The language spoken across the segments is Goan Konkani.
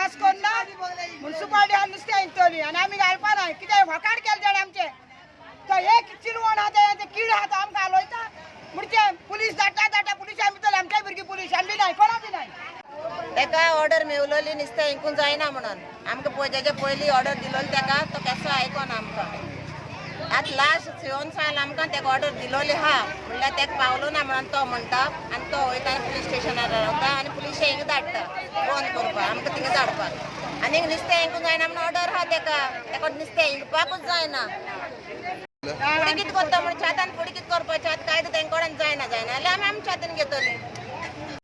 पास करून मुन्सिपाल्टी आनी नुस्तें हिंगतली आनी आमी घालपा ना. कित्याक वकाड केलें तेणें आमचें. तो एक चिरवण आहा तें कीड आहा तो आमकां हालयता. म्हणजे पुलीस धाडटा धाडटा पुलिसां भितर आमच्या भुरगीं पुलीस आनी नाय कोणा बी नाय. तेका ऑर्डर मेवलोली नुस्तें हिंकून जायना म्हणून आमकां पोयच्याच्या पयलीं ऑर्डर दिलोली तेका तो केसो आयकोना आमकां. आतां लास्ट शिवोन सांगला आमकां तेका ऑर्डर दिलोली आहा म्हणल्यार तेका पावलो ना म्हणून तो म्हणटा आनी तो वयता आनी पुलीस स्टेशनार रावता आनी पुलीस हिंगा धाडटा बंद करपाक आमकां थिंगा धाडपाक. आनी नुस्तें हिंकून जायना म्हणून ऑर्डर आहा तेका, तेका नुस्तें हिंकपाकूच जायना. फुडें कितें करता म्हण छातान फुडें कितें करपाचें आतां कांय तेंचे कडेन जायना जायना जाल्यार आमी आमच्या हातीन घेतली.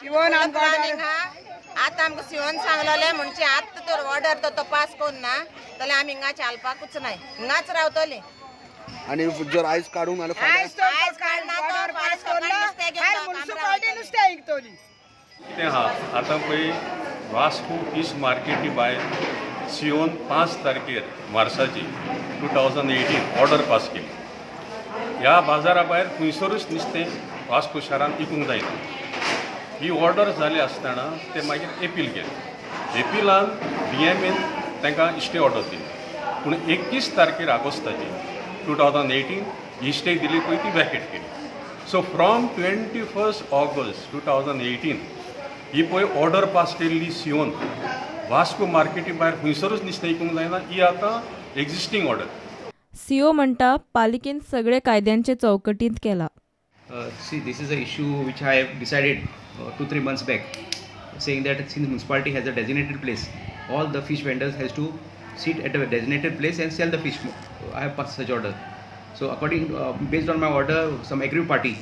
शिवोन आमकां प्लानिंग आहा. आतां आमकां शिवोन सांगलेलें म्हणजे आतां तर ऑर्डर तो पास करून ना जाल्यार आमी हिंगा चालपाकूच नाय, हिंगाच रावतली. आनी जर आयज काडूंक नाल्यार फाल्यां आयज तो आयज काडना तो, ऑर्डर पास सकाळी करून नुस्तें घेवन आयज आमी मुन्सिपाल्टी रावतली. नुस्तें हिंगतली. कितें आहा आतां पळय वास्को फीश मार्केटी भायर सीओन 5 तारखेर मार्साची 2018 ऑर्डर पास केली. ह्या बाजारा भायर खंयसरूच नुस्तें वास्को शारांत विकूंक जायना. ही ऑर्डर जाली आसतना ते मागीर एपील केलें. एपिलान डीएमएन तांकां स्टे ऑर्डर दिली. पूण 21 तारखेर ऑगस्टाची 2018 ही स्टे दिली पळय ती वॅकेट केली. सो फ्रॉम 21 ऑगस्ट 2018 ही पळय ऑर्डर पास केल्ली सीओन वास्को मार्केटी भायर खंयसरूच नुस्तें विकूंक जायना. ही आतां एग्जिस्टींग ऑर्डर. सीओ म्हणटा पालिकेन सगळे कायद्यांचे चौकटींत केला. See, this is an issue which I have decided 2-3 months back, saying that since municipality has a designated place, all the fish vendors has to sit at a designated place and sell the fish. I have passed such order. So, according based on my order, some aggrieved party,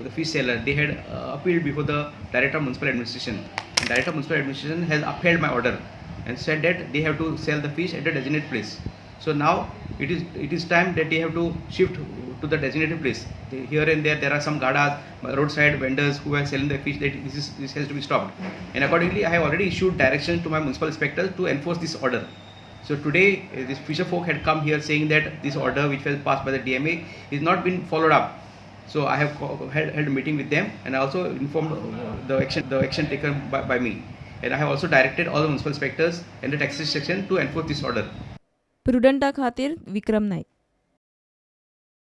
the fish seller, they had appealed before the director of municipal administration. And director of municipal administration has upheld my order and said that they have to sell the fish at a designated place. So now it is time that they have to shift to the designated place. Here and there, there are some gadas, roadside vendors who are selling the fish. That this has to be stopped. And accordingly, I have already issued direction to my municipal inspectors to enforce this order. So today, this fisher folk had come here saying that this order, which was passed by the DMA, is not been followed up. So I have held a meeting with them and I also informed the action taken by me. And I have also directed all the municipal inspectors and the taxation section to enforce this order. प्रुडंटा खातीर विक्रम नायक.